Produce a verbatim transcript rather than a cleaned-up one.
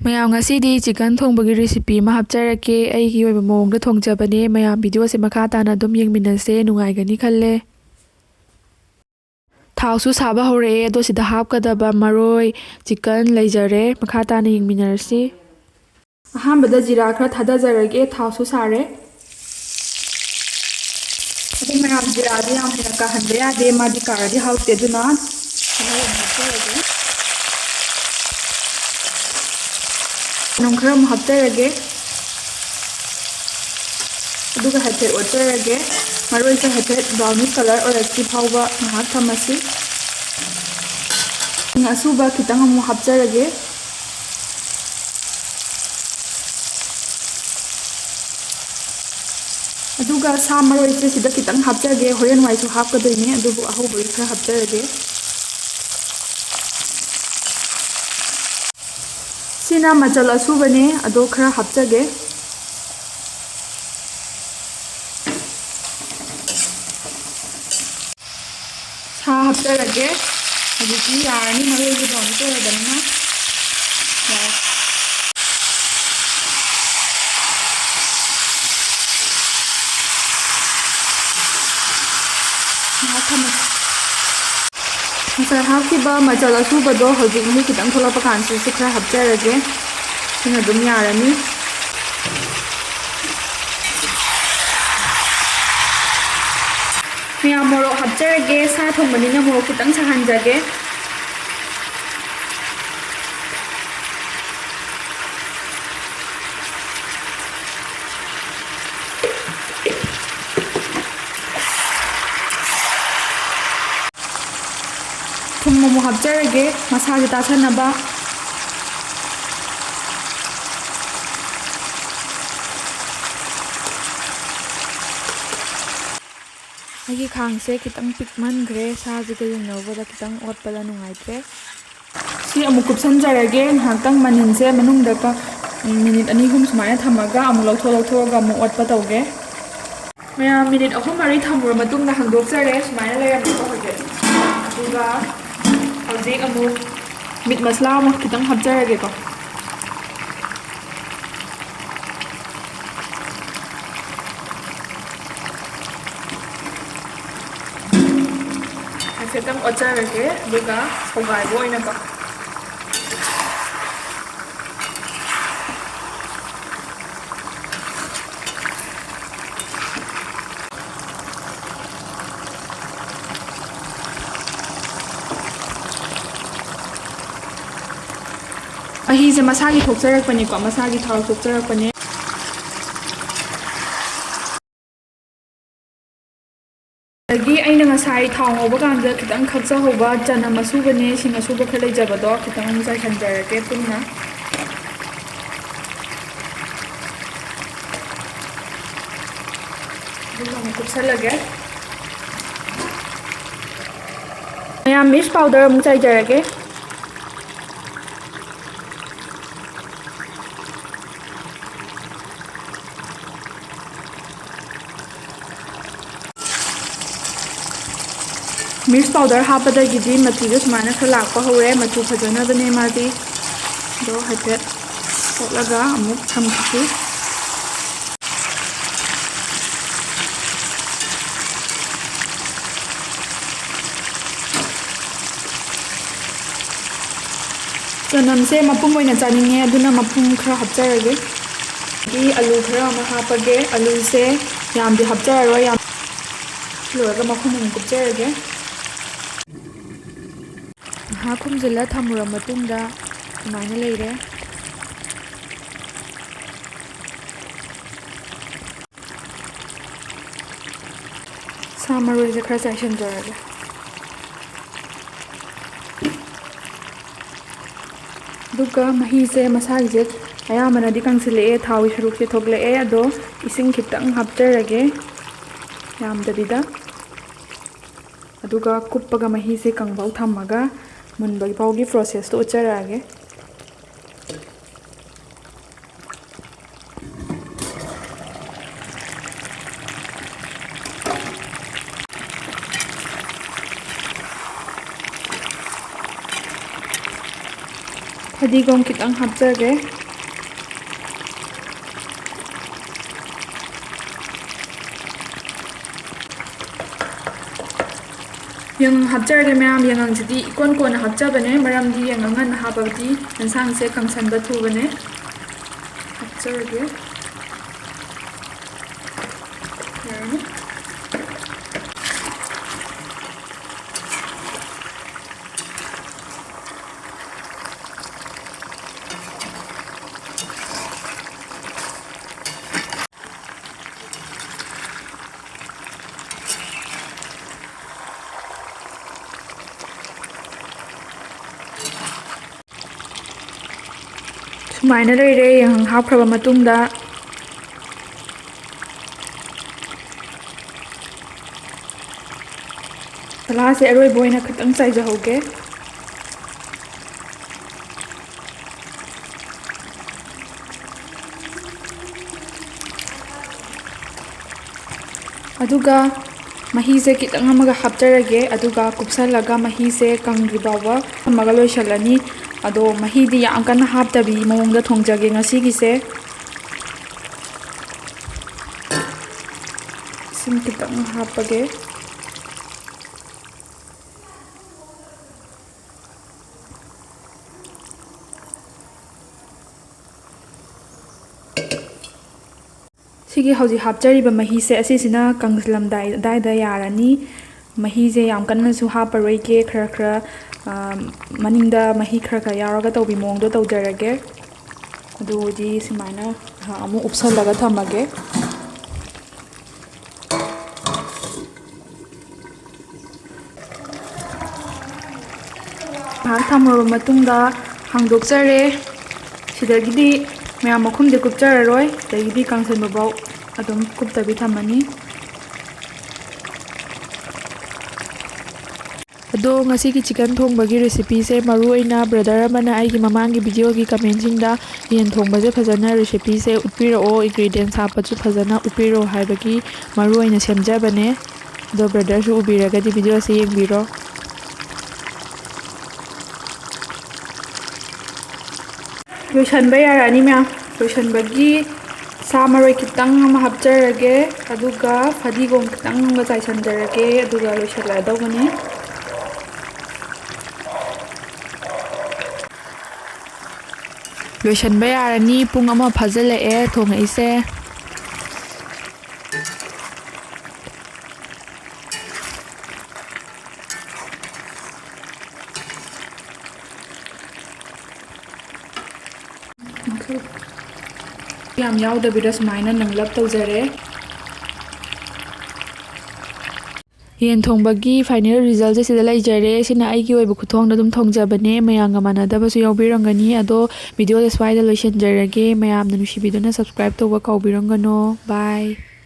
ꯃꯌꯥꯝ, ꯉꯁꯤꯗꯤ chicken ꯊꯣꯡꯕꯒꯤ recipe ꯑꯃ ꯍꯥꯞꯆꯔꯛꯀꯦ꯫ ꯑꯩꯒꯤ ꯑꯣꯏꯕ ꯃꯑꯣꯡꯗ ꯊꯣꯡꯖꯕꯅꯦ꯫ ꯃꯌꯥꯝ, video ꯁꯦ ꯃꯈꯥ ꯇꯥꯅ ꯑꯗꯨꯝ ꯌꯦꯡꯃꯤꯟꯅꯁꯦ, ꯅꯨꯡꯉꯥꯏꯒꯅꯤ ꯈꯜꯂꯦ꯫ ꯊꯥꯎꯁꯨ ꯁꯥꯕ ꯍꯧꯔꯛꯑꯦ, ꯑꯗꯣ ꯁꯤꯗ ꯍꯥꯞꯀꯗꯕ ꯃꯔꯣꯏ, chicken ꯂꯩꯖꯔꯦ꯫ ꯃꯈꯥ ꯇꯥꯅ ꯌꯦꯡꯃꯤꯟꯅꯔꯁꯤ꯫ ꯑꯍꯥꯟꯕꯗ ꯖꯤꯔꯥ ꯈꯔ ꯊꯥꯗꯖꯔꯒꯦ꯫ ꯊꯥꯎꯁꯨ ꯁꯥꯔꯦ꯫ ꯑꯗꯨ ꯃꯌꯥꯝ, ꯖꯤꯔꯥꯗꯤ ꯌꯥꯝ ꯍꯦꯟꯅ ꯀꯥꯍꯟꯕ ꯌꯥꯗꯦ, ꯃꯥꯗꯤ ꯀꯥꯔꯗꯤ ꯍꯥꯎꯇꯦ꯫ ꯑꯗꯨꯅ ꯇꯤꯜꯍꯧ ꯑꯃꯨꯛ ꯍꯥꯞꯆꯔꯒꯦ꯫ ꯆꯅꯝ ꯈꯔ ꯑꯃꯨꯛ ꯍꯥꯞꯆꯔꯒꯦ꯫ ꯑꯗꯨꯒ ꯍꯥꯏꯐꯦꯠ ꯑꯣꯠꯆꯔꯒꯦ꯫ ꯃꯔꯣꯏꯁꯦ ꯍꯥꯏꯐꯦꯠ brownish colour ꯑꯣꯏꯔꯛꯇ꯭ꯔꯤ ꯐꯥꯎꯕ ꯉꯥꯏꯍꯥꯛ ꯊꯝꯃꯁꯤ꯫ ꯁꯤꯡ ꯑꯁꯨꯕ ꯈꯤꯇꯪ ꯑꯃꯨꯛ ꯍꯥꯞꯆꯔꯒꯦ꯫ ꯑꯗꯨꯒ ꯁꯥ ꯃꯔꯣꯏꯁꯦ ꯁꯤꯗ ꯈꯤꯇꯪ ꯍꯥꯞꯆꯒꯦ, ꯍꯣꯔꯦꯟ ꯋꯥꯏꯁꯨ ꯍꯥꯞꯀꯗꯣꯏꯅꯦ, ꯑꯗꯨꯕꯨ ꯑꯍꯧꯕꯒꯤ ꯈꯔ ꯍꯥꯞꯆꯔꯒꯦ꯫ ꯁꯤꯅ ꯃꯆꯜ ꯑꯁꯨꯕꯅꯦ, ꯑꯗꯣ ꯈꯔ ꯍꯥꯞꯆꯒꯦ꯫ ꯁꯥ ꯍꯥꯞꯆꯔꯒꯦ꯫ ꯍꯧꯖꯤꯛꯇꯤ ꯌꯥꯔꯅꯤ, ꯃꯔꯣꯏꯒꯤ brown ꯇꯧꯔꯕꯅꯤꯅ꯫ ꯌꯥꯔꯦ꯫ ꯉꯥꯏꯍꯥꯛ ꯊꯝꯃꯁꯤ꯫ ꯉꯁꯥꯏ ꯍꯥꯞꯈꯤꯕ ꯃꯆꯜ ꯑꯁꯨꯕꯗꯣ ꯍꯧꯖꯤꯛ ꯃꯍꯤ ꯈꯤꯇꯪ ꯊꯣꯛꯂꯛꯄ ꯀꯥꯟꯁꯤꯗꯁꯨ ꯈꯔ ꯍꯥꯞꯆꯔꯒꯦ꯫ ꯁꯤꯅ ꯑꯗꯨꯝ ꯌꯥꯔꯅꯤ꯫ ꯃꯌꯥꯝ, ꯃꯣꯔꯣꯛ ꯍꯥꯞꯆꯔꯒꯦ꯫ ꯁꯥ ꯊꯣꯡꯕꯅꯤꯅ ꯃꯣꯔꯣꯛ ꯈꯤꯇꯪ ꯁꯥꯍꯟꯖꯒꯦ꯫ ꯊꯨꯝ ꯑꯃꯨꯛ ꯍꯥꯞꯆꯔꯒꯦ, ꯃꯁꯥꯁꯦ ꯇꯥꯁꯟꯅꯕ꯫ ꯑꯩꯒꯤ ꯈꯥꯡꯁꯦ ꯈꯤꯇꯪ ꯄꯤꯛꯃꯟꯈ꯭ꯔꯦ, ꯁꯥꯁꯤꯒ ꯌꯦꯡꯅꯔꯨꯕꯗ ꯈꯤꯇꯪ ꯑꯣꯠꯄꯗ ꯅꯨꯡꯉꯥꯏꯇ꯭ꯔꯦ꯫ ꯁꯤ ꯑꯃꯨꯛ ꯀꯨꯞꯁꯟꯖꯔꯒꯦ꯫ ꯉꯥꯏꯍꯥꯛꯇꯪ ꯃꯅꯤꯟꯁꯦ ꯃꯅꯨꯡꯗ ꯀ-, ꯎꯝ, minute ꯑꯅꯤ ꯑꯍꯨꯝ ꯁꯨꯃꯥꯏꯅ ꯊꯝꯃꯒ ꯑꯃꯨꯛ ꯂꯧꯊꯣꯛ ꯂꯧꯊꯣꯛꯑꯒ ꯑꯃꯨꯛ ꯑꯣꯠꯄ ꯇꯧꯒꯦ꯫ ꯃꯌꯥꯝ, minute ꯑꯍꯨꯝ ꯃꯔꯤ ꯊꯝꯃꯨꯔ ꯃꯇꯨꯡꯗ ꯍꯥꯡꯗꯣꯛꯆꯔꯦ꯫ ꯁꯨꯃꯥꯏꯅ ꯂꯩꯔꯝꯃꯦꯀꯣ ꯍꯧꯖꯤꯛ꯫ ꯑꯗꯨꯒ ꯍꯧꯖꯤꯛ ꯑꯃꯨꯛ meat ꯃꯁꯂꯥ ꯑꯃꯨꯛ ꯈꯤꯇꯪ ꯍꯥꯞꯆꯔꯒꯦꯀꯣ꯫ ꯈꯤꯇꯪ ꯑꯣꯠꯆꯔꯒꯦ, ꯑꯗꯨꯒ ꯁꯧꯒꯥꯏꯕ ꯑꯣꯏꯅꯀꯣ꯫ ꯃꯍꯤꯁꯦ ꯃꯁꯥꯒꯤ ꯊꯣꯛꯆꯔꯛꯄꯅꯤꯀꯣ, ꯃꯁꯥꯒꯤ ꯊꯥꯎ ꯊꯣꯛꯆꯔꯛꯄꯅꯦ꯫ ꯑꯗꯒꯤ ꯑꯩꯅ ꯉꯁꯥꯏ ꯊꯥꯎ ꯉꯧꯕ ꯀꯥꯟꯗ ꯈꯤꯇꯪ ꯈꯛꯆꯍꯧꯕ ꯆꯅꯝ ꯑꯁꯨꯕꯅꯦ, ꯁꯤꯡ ꯑꯁꯨꯕ ꯈꯔ ꯂꯩꯖꯕꯗꯣ ꯈꯤꯇꯪ ꯆꯥꯏꯁꯤꯟꯖꯔꯒꯦ ꯄꯨꯟꯅ꯫ ꯑꯗꯨꯒ ꯑꯃꯨꯛ ꯀꯨꯞꯁꯜꯂꯒꯦ꯫ ꯃꯌꯥꯝ, ꯃꯤꯔꯆ ꯄꯥꯎꯗꯔ ꯑꯃꯨꯛ ꯆꯥꯏꯖꯔꯒꯦ꯫ ꯃꯤꯔꯆ ꯄꯥꯎꯗꯔ ꯍꯥꯞꯄꯗꯒꯤꯗꯤ ꯃꯆꯨꯁꯦ ꯁꯨꯃꯥꯏꯅ ꯈꯔ ꯂꯥꯛꯄ ꯍꯧꯔꯦ꯫ ꯃꯆꯨ ꯐꯖꯅꯕꯅꯦ ꯃꯥꯗꯤ꯫ ꯑꯗꯣ ꯍꯥꯏꯐꯦꯠ ꯑꯣꯠꯂꯒ ꯑꯃꯨꯛ ꯊꯝꯈꯤꯁꯤ꯫ ꯆꯅꯝꯁꯦ ꯃꯄꯨꯝ ꯑꯣꯏꯅ ꯆꯥꯅꯤꯡꯉꯦ, ꯑꯗꯨꯅ ꯃꯄꯨꯝ ꯈꯔ ꯍꯥꯞꯆꯔꯒꯦ꯫ ꯑꯗꯒꯤ ꯑꯂꯨ ꯈꯔ ꯑꯃ ꯍꯥꯞꯄꯒꯦ꯫ ꯑꯂꯨꯁꯦ ꯌꯥꯝꯗꯤ ꯍꯥꯞꯆꯔꯔꯣꯏ, ꯌꯥꯝ ꯂꯣꯏꯔꯒ ꯃꯈꯨꯝ ꯑꯃꯨꯛ ꯀꯨꯞꯆꯔꯒꯦ꯫ ꯉꯥꯏꯍꯥꯛ ꯈꯨꯝꯖꯤꯜꯂ ꯊꯝꯃꯨꯔ ꯃꯇꯨꯡꯗ ꯁꯨꯃꯥꯏꯅ ꯂꯩꯔꯦ꯫ ꯁꯥ ꯃꯔꯣꯏꯁꯦ ꯈꯔ ꯆꯥꯏꯁꯤꯟꯖꯔꯒꯦ꯫ ꯑꯗꯨꯒ ꯃꯍꯤꯁꯦ ꯃꯁꯥꯒꯤꯁꯦ ꯑꯌꯥꯝꯕꯅꯗꯤ ꯀꯪꯁꯤꯜꯂꯛꯑꯦ, ꯊꯥꯎꯒꯤ ꯁꯔꯨꯛꯁꯦ ꯊꯣꯛꯂꯛꯑꯦ, ꯑꯗꯣ ꯏꯁꯤꯡ ꯈꯤꯇꯪ ꯍꯥꯞꯆꯔꯒꯦ, ꯌꯥꯝꯗꯕꯤꯗ꯫ ꯑꯗꯨꯒ ꯀꯨꯞꯄꯒ ꯃꯍꯤꯁꯦ ꯀꯪꯕꯧ ꯊꯝꯃꯒ ꯃꯨꯟꯕ ꯐꯥꯎꯒꯤ ꯄ꯭ꯔꯣꯁꯦꯁꯇꯣ ꯎꯠꯆꯔꯛꯑꯒꯦ꯫ ꯐꯗꯤꯒꯣꯝ ꯈꯤꯇꯪ ꯍꯥꯞꯆꯒꯦ꯫ ꯌꯦꯡꯉꯪ ꯍꯥꯞꯆꯔꯒꯦ ꯃꯌꯥꯝ꯫ ꯌꯦꯡꯉꯪꯁꯤꯗꯤ ꯏꯀꯣꯟ ꯀꯣꯟꯅ ꯍꯥꯞꯆꯕꯅꯦ, ꯃꯔꯝꯗꯤ ꯌꯦꯡꯉꯪ ꯉꯟꯅ ꯍꯥꯞꯄꯕꯗꯤ ꯌꯦꯟꯁꯥꯡꯁꯦ ꯀꯪꯁꯟꯕ ꯊꯨꯕꯅꯦ꯫ ꯍꯥꯞꯆꯔꯒꯦ꯫ ꯌꯥꯔꯅꯤ꯫ ꯁꯨꯃꯥꯏꯅ ꯂꯩꯔꯦ꯫ ꯌꯦꯡꯉꯪ ꯍꯥꯞꯈ꯭ꯔꯕ ꯃꯇꯨꯡꯗ ꯃꯁꯥꯂꯥꯁꯦ ꯑꯔꯣꯏꯕ ꯑꯣꯏꯅ ꯈꯤꯇꯪ ꯆꯥꯏꯖꯍꯧꯒꯦ꯫ ꯑꯗꯨꯒ ꯃꯍꯤꯁꯦ ꯈꯤꯇꯪ ꯑꯃꯒ ꯍꯥꯞꯆꯔꯒꯦ, ꯑꯗꯨꯒ ꯀꯨꯞꯁꯜꯂꯒ ꯃꯍꯤꯁꯦ ꯀꯪꯗ꯭ꯔꯤ ꯐꯥꯎꯕ ꯊꯝꯃꯒ ꯂꯣꯏꯁꯜꯂꯅꯤ꯫ ꯑꯗꯣ ꯃꯍꯤꯗꯤ ꯌꯥꯝ ꯀꯟꯅ ꯍꯥꯞꯇꯕꯤ ꯃꯑꯣꯡꯗ ꯊꯣꯡꯖꯒꯦ ꯉꯁꯤꯒꯤꯁꯦ꯫ ꯏꯁꯤꯡ ꯈꯤꯇꯪ ꯍꯥꯞꯄꯒꯦ꯫ ꯁꯤꯒꯤ ꯍꯧꯖꯤꯛ ꯍꯥꯞꯆꯔꯤꯕ ꯃꯍꯤꯁꯦ ꯑꯁꯤꯁꯤꯅ ꯀꯪꯁꯤꯜꯂꯝꯗꯥꯏ ꯑꯗꯥꯏꯗ ꯌꯥꯔꯅꯤ꯫ ꯃꯍꯤꯁꯦ ꯌꯥꯝ ꯀꯟꯅꯁꯨ ꯍꯥꯞꯄꯔꯣꯏꯒꯦ, ꯈꯔ ꯈꯔ, ꯑ, ꯃꯅꯤꯡꯗ ꯃꯍꯤ ꯈꯔ ꯈꯔ ꯌꯥꯎꯔꯒ ꯇꯧꯕꯤ ꯃꯑꯣꯡꯗꯣ ꯇꯧꯖꯔꯒꯦ꯫ ꯑꯗꯨꯗꯤ ꯁꯨꯃꯥꯏꯅ ꯉꯥꯏꯍꯥꯛ ꯑꯃꯨꯛ ꯎꯞꯁꯜꯂꯒ ꯊꯝꯃꯒꯦ꯫ ꯉꯥꯏꯍꯥꯛ ꯊꯝꯃꯕ ꯃꯇꯨꯡꯗ ꯍꯥꯡꯗꯣꯛꯆꯔꯦ꯫ ꯁꯤꯗꯒꯤꯗꯤ ꯃꯌꯥꯝ ꯃꯈꯨꯝꯗꯤ ꯀꯨꯞꯆꯔꯔꯣꯏ, ꯁꯤꯗꯒꯤꯗꯤ ꯀꯪꯁꯟꯕ ꯐꯥꯎ ꯑꯗꯨꯝ ꯀꯨꯞꯇꯕꯤ ꯊꯝꯃꯅꯤ꯫ ꯑꯗꯣ ꯉꯁꯤꯒꯤ ꯆꯤꯀꯟ ꯊꯣꯡꯕꯒꯤ ꯔꯦꯁꯤꯄꯤꯁꯦ, ꯃꯔꯨꯑꯣꯏꯅ ꯕ꯭ꯔꯗꯔ ꯑꯃꯅ ꯑꯩꯒꯤ ꯃꯃꯥꯡꯒꯤ ꯚꯤꯗꯤꯑꯣꯒꯤ ꯀꯃꯦꯟꯁꯤꯡꯗ ꯌꯦꯟ ꯊꯣꯡꯕꯁꯦ ꯐꯖꯅ ꯔꯦꯁꯤꯄꯤꯁꯦ ꯎꯠꯄꯤꯔꯛꯑꯣ, ꯏꯟꯒ꯭ꯔꯤꯗꯤꯌꯦꯟꯁ ꯍꯥꯞꯄꯁꯨ ꯐꯖꯅ ꯎꯠꯄꯤꯔꯛꯑꯣ ꯍꯥꯏꯕꯒꯤ ꯃꯔꯨꯑꯣꯏꯅ ꯁꯦꯝꯖꯕꯅꯦ꯫ ꯑꯗꯣ ꯕ꯭ꯔꯗꯔꯁꯨ ꯎꯕꯤꯔꯒꯗꯤ ꯚꯤꯗꯤꯑꯣꯁꯦ ꯌꯦꯡꯕꯤꯔꯣ꯫ ꯂꯣꯏꯁꯟꯕ ꯌꯥꯔꯛꯑꯅꯤ ꯃꯌꯥꯝ꯫ ꯂꯣꯏꯁꯟꯕꯒꯤ ꯁꯥ ꯃꯔꯣꯏ ꯈꯤꯇꯪ ꯑꯃ ꯍꯥꯞꯆꯔꯒꯦ, ꯑꯗꯨꯒ ꯐꯗꯤꯒꯣꯝ ꯈꯤꯇꯪ ꯑꯃꯒ ꯆꯥꯏꯁꯟꯖꯔꯒꯦ, ꯑꯗꯨꯒ ꯂꯣꯏꯁꯜꯂꯛꯑꯗꯧꯕꯅꯤ꯫ ꯂꯣꯏꯁꯤꯟꯕ ꯌꯥꯔꯅꯤ꯫ ꯄꯨꯡ ꯑꯃ ꯐꯥꯖꯤꯜꯂꯛꯑꯦ ꯊꯣꯡꯉꯛꯏꯁꯦ꯫ ꯌꯥꯝ ꯌꯥꯎꯗꯕꯤꯗ ꯁꯨꯃꯥꯏꯅ ꯅꯪꯂꯞ ꯇꯧꯖꯔꯦ꯫ ꯌꯦꯟ ꯊꯣꯡꯕꯒꯤ final resultꯁꯦ ꯁꯤꯗ ꯂꯩꯖꯔꯦ꯫ ꯁꯤꯅ ꯑꯩꯒꯤ ꯑꯣꯏꯕ ꯈꯨꯊꯣꯡꯗ ꯑꯗꯨꯝ ꯊꯣꯡꯖꯕꯅꯦ꯫ ꯃꯌꯥꯝꯒ ꯃꯥꯟꯅꯗꯕꯁꯨ ꯌꯥꯎꯕꯤꯔꯝꯒꯅꯤ꯫ ꯑꯗꯣ videoꯁꯦ ꯁ꯭ꯋꯥꯏꯗ ꯂꯣꯏꯁꯤꯟꯖꯔꯒꯦ꯫ ꯃꯌꯥꯝꯅ ꯅꯨꯡꯁꯤꯕꯤꯗꯨꯅ subscribe ꯇꯧꯕ ꯀꯥꯎꯕꯤꯔꯝꯒꯅꯣ꯫ Bye꯫